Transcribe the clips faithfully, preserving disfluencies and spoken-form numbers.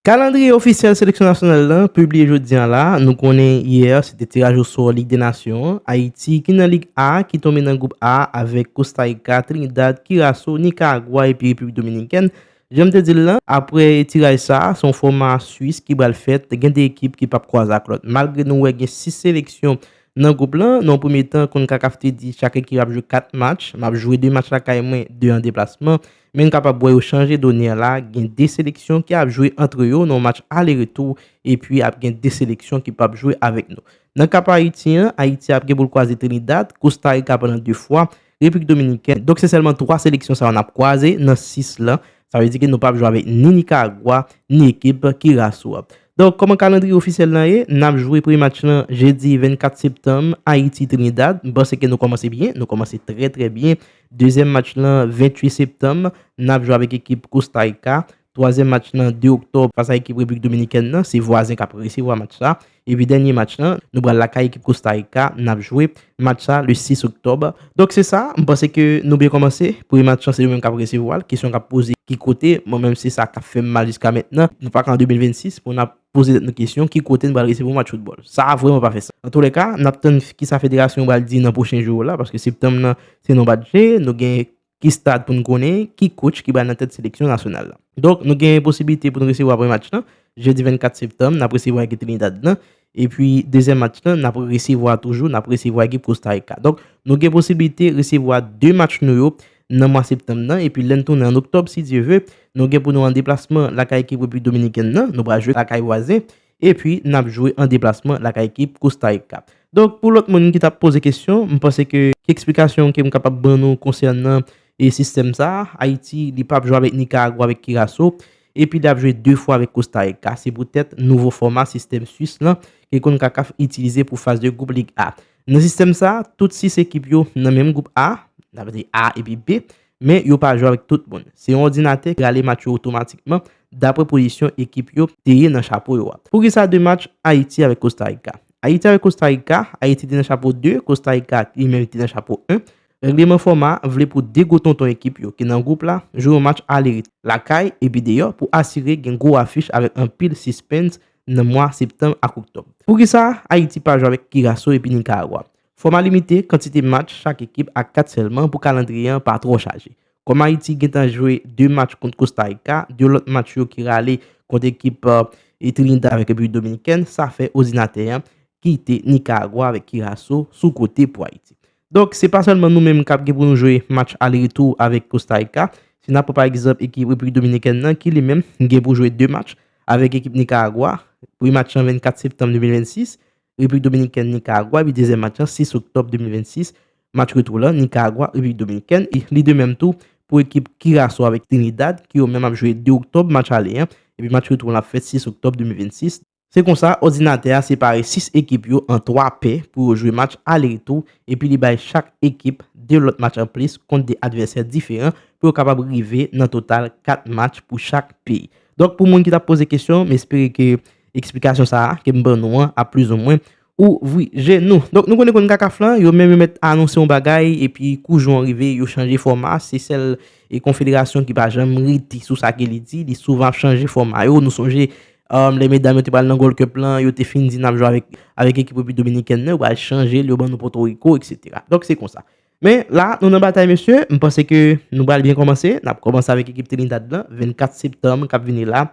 Kalandriye ofisyèl seleksyon nasyonal la pibliye jodi a la. Nou konnen yè se te tiraj osò Lig de Nasyon an. Ayiti ki nan Lig A, ki tonbe nan gwoup A avèk Kosta Rika, Trinidad, Kiraso, Nikaragwa epi Repiblik Dominikèn. Jan m te di l lan, apre tiraj sa, se yon fòma Swis ki pral fèt. Gen de ekip ki p ap kwaze ak lòt. Malgre nou wè gen sis seleksyon nan gwoup lan, nan yon premye tan, kon Kakaf te di, chak ekip ap jwe kat match. M ap jwe de match lakay mwen, de an deplasman. Men n kapab wè yo chanje done a la. Gen de seleksyon ki ap jwe antre yo nan yon match ale retou, epi ap gen de seleksyon ki p ap jwe avèk nou. Nan ka pa Ayiti an, Ayiti ap gen pou l kwaze Trinidad, Kosta Rika pandan de fwa, Repiblik Dominikèn. Donk se sèlman twa seleksyon sa yo n ap kwaze nan sis lan. Sa vle di ke nou p ap jwe avèk ni Nikaragwa, ni ekip Kiraso a. Donk, kòman kalandriye ofisyèl lan ye? N ap jwe premye match lan jedi vennkat septanm, Ayiti, Trinidad. M panse ke nou kòmanse byen, nou kòmanse trè, trè byen. Dezyèm match lan, venntuit septanm, n ap jwe avèk ekip Kosta Rika. Twazyèm match lan, de oktòb, fas a ekip Repiblik Dominikèn nan, se vwazen k ap resevwa match sa. Epi dènye match lan, nou pral lakay ekip Kosta Rika, n ap jwe match sa le sis oktòb. Donk se sa, m panse ke nou byen kòmanse. Premye match lan, se yo menm k ap resevwa l. Kesyon k ap poze, ki kote? Mwen menm, se sa k ap fè m mal jiska mentnan. Nou pa ka an de mil vennsis pou n ap poze tèt nou kesyon, ki kote n pral resevwa yon match foutbòl. Sa vrèman pa fè sans. Antoulèka, n ap tann kisa federasyon pral di nan pwochen jou yo la, paske septanm nan, se nan badje, nou gen ki stad pou n konnen, ki coach ki pral nan tèt seleksyon nasyonal la. Donk, nou gen posiblite pou n resevwa premye match lan, jedi vennkat septanm, n ap resevwa ekip Trinidad lan. Epi, dezyèm match lan, n ap resevwa toujou, n ap resevwa ekip Kosta Rika. Donk, nou gen posiblite resevwa de match nou yo nan mwa septanm nan. Epi, lè n tounen an oktòb, si Dye ve, nou gen pou nou an deplasman lakay ekip Repiblik Dominikèn nan. Nou pral jwe lakay vwazen. Epi, n ap jwe an deplasman lakay ekip Kosta Rika. Donk, pou lòt moun ki t ap poze kesyon, m panse ke, ki eksplikasyon ke m kapab ban nou konsènan e sistèm sa a? Ayiti, li p ap jwe avèk Nikaragwa, avèk Kiraso, epi l ap jwe de fwa avèk Kosta Rika. Se poutèt nouvo fòma sistèm Swis lan ke Konkakaf itilize pou faz de gwoup Lig A. Nan sistèm sa a, tout sis ekip yo nan menm gwoup A, sa vle di A epi B, men yo pa jwe avèk tout moun. Se yon òdinatè ki rale match yo otomatikman, dapre pozisyon ekip yo te ye nan chapo yo a. Poukisa de match Ayiti avèk Kosta Rika? Ayiti avèk Kosta Rika, Ayiti te nan chapo de, Kosta Rika li menm te nan chapo en. Règleman fòma a vle pou de gwo tonton ekip yo ki nan gwoup la jwe yon match ale retou, lakay epi deyò, pou asire gen gwo afich avèk anpil sispens nan mwa septanm ak oktòb. Poukisa Ayiti pa jwe avèk Kiraso epi Nikaragwa? Fòma limite kantite match chak ekip a kat sèlman pou kalandriye an pa twò chaje. Kòm Ayiti gentan jwe de match kont Kosta Rika, de lòt match yo ki rale kont ekip, e, Trinidad avèk Repiblik Dominikèn, sa fè òdinatè an kite Nikaragwa avèk Kiraso sou kote pou Ayiti. Donk, se pa sèlman nou menm k ap gen pou nou jwe match ale retou avèk Kosta Rika. Si n ap pran pa egzanp ekip Repiblik Dominikèn nan, ki li menm gen pou jwe de match avèk ekip Nikaragwa. Premye match lan vennkat septanm de mil vennsis, Repiblik Dominikèn, Nikaragwa, epi dezyèm match lan sis oktòb de mil vennsis, match retou lan, Nikaragwa, Repiblik Dominikèn. E li de menm tou pou ekip Kiraso avèk Trinidad, ki yo menm ap jwe de oktòb match ale an, epi match retou lan ap fèt sis oktòb de mil vennsis. Se konsa, òdinatè a separe sis ekip yo an twa pè pou yo jwe match ale retou, epi li bay chak ekip de lòt match anplis kont de advèsè diferan pou yo kapab rive nan total kat match pou chak peyi. Donk, pou moun ki t ap poze kesyon, m espere ke eksplikasyon sa a ke m ban nou an ap plizoumwen ouvri je nou. Donk, nou konnen Konkakaf lan, yo menm yo mèt anonse yon bagay, epi kou jou an rive, yo chanje fòma. Se sèl e konfederasyon ki pa janm rete sou sa ke li di. Li souvan ap chanje fòma yo. Nou sonje, um, lè medam yo te pral nan Gold Cup lan, yo te fin di n ap jwe avèk, avèk ekip Repiblik Dominikèn nan, yo pral chanje l, yo ban nou Pòtoriko, etsetera. Donk, se konsa. Men, la, nou nan batay, mesye. M panse ke nou pral byen kòmanse. N ap kòmanse avèk ekip Trinidad lan, vennkat septanm k ap vini la.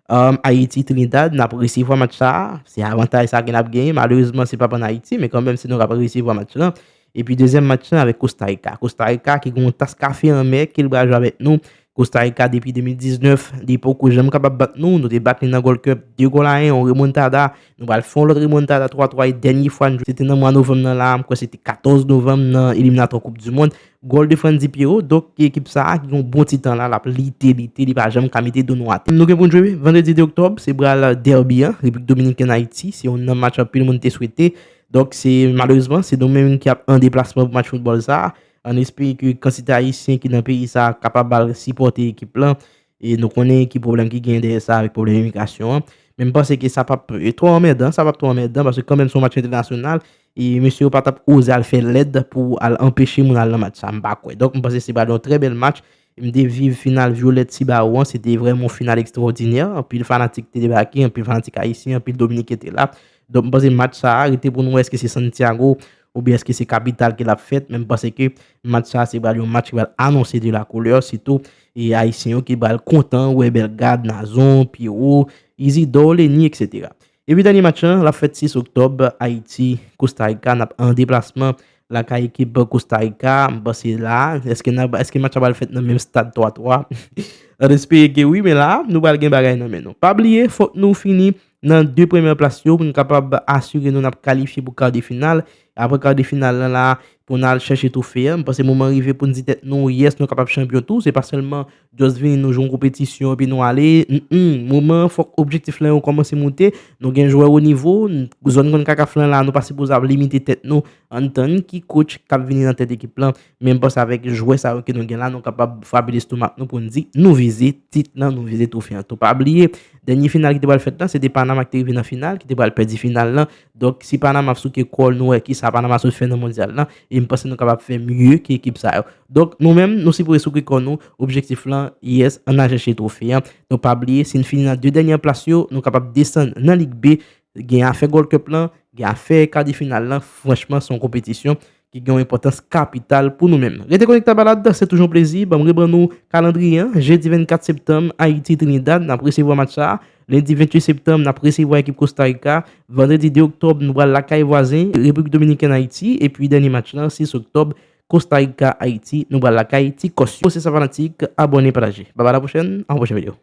Um, Ayiti, Trinidad, n ap resevwa match sa a. Se avantaj sa ke n ap genyen. Malerezman, se p ap ann Ayiti, men kanmenm, se nou k ap resevwa match lan. Epi dezyèm match lan avèk Kosta Rika. Kosta Rika ki gen yon tas kafe anmè ke l pral jwe avèk nou. Kosta Rika depi de mil diznèf, li poko janm kapab bat nou. Nou te bat li nan Gold Cup, de gòl a en, yon remontada. Nou pral fè yon lòt remontada twa twa, e dènye fwa n jwe, se te nan mwa novanm nan la, m kwè se te katòz novanm nan eliminatwa Koup di Mond. Gòl de Frandy Pierrot, donk ekip sa a ki gen yon bon ti tan la, l ap lite, lite, li pa janm ka mete do nou atè. Nou gen pou n jwe vandredi de oktòb, se pral dèbi an, Repiblik Dominikèn Ayiti, se youn nan match anpil moun te swete. Donk, se, malerezman, se nou menm ki ap an deplasman pou match foutbòl sa a. Ann espere ke kantite Ayisyen ki nan peyi sa a kapab al sipòte ekip lan. E nou konnen ki pwoblèm ki genyen dèyè sa avèk pwoblèm imigrasyon an. Men m panse ke sa p ap, e, twò anmèdan, sa p ap twò anmèdan, paske kanmenm se yon match entènasyonal, e mesye yo pa t ap oze al fè lèd pou al anpeche moun al nan match sa, m pa kwè. Donk, m panse se pral yon trè bèl match, M te viv final Violette Cibao an, se te vrèman yon final ekstraòdinè. Anpil fanatik te debake, anpil fanatik ayisyen, anpil dominiken te la. Donk, m panse match sa a, rete pou nou wè èske se Santiago oubyen èske se kapital ke l ap fèt. Men m panse ke match sa a, se pral yon match ki pral anonse de la couleur, sitou e ayisyen yo ki pral kontan wè Bellegarde, Nazon, Pierrot, Isidore, Lenny, etsetera. Epi dènye match lan, l ap fèt sis oktòb, Ayiti, Costa Rica, n ap an deplasman lakay ekip Costa Rica. M panse la, èske n a, èske match la pral fèt nan menm stad twa twa? N espere ke wi, men la, nou pral gen bagay nan men nou. Pa bliye, fòk nou fini nan de premyè plas yo pou nou kapab asire nou n ap kalifye pou kar de final. Apre kar de final lan la, pou n al chèche twofe a, m panse moman rive pou n di tèt nou, yes, nou kapab chanpyon tou. Se pa sèlman just vini nou jwe yon konpetisyon epi nou ale. Mm, mm. Moman an, fòk objektif lan yo kòmanse moute. Nou gen jwè wo nivo. Zòn konn kakaf lan la, nou pa sipoze ap limite tèt nou. Ann tann ki coach k ap vini nan tèt ekip lan. Men m panse avèk jwè sa yo ke nou gen la, nou kapab frape lestomak nou pou n di nou vize tit lan, nou vize twofe an tou. Pa bliye, dènye final ki te pral fèt lan, se te Panama ki te rive nan final, ki te pral pèdi final lan. Donk, si Panama ap souke kò l, nou wè kisa Panama sot fè nan mondyal lan, e m panse nou kapab fè mye ke ekip sa yo. Donk, nou menm, nou sipoze souke kò nou, objektif lan, yes, ann al chèche twofe an. Donk, pa bliye, si n fini nan de dènye plas yo, nou kapab desann nan Lig B, gen afè Gold Cup lan, gen afè kar de final lan, franchman, se yon konpetisyon ki gen yon enpòtans kapital pou nou menm. Rete konekte a Balad, se toujou yon plezi. Ban m rebrann nou kalandriye an. Jedi vennkat septanm, Ayiti, Trinidad, n ap resevwa match sa a. Lendi venntuit septanm, n ap resevwa ekip Costa Rica. Vandredi de oktòb, nou pral lakay vwazen, Repiblik Dominikèn, Ayiti. Epi dènye match lan, sis oktòb, Costa Rica, Ayiti, nou pral lakay Ti Kòs yo. Se sa fanatik, abòne, pataje. Bye bye, a la pwochèn, a yon pwochen videyo.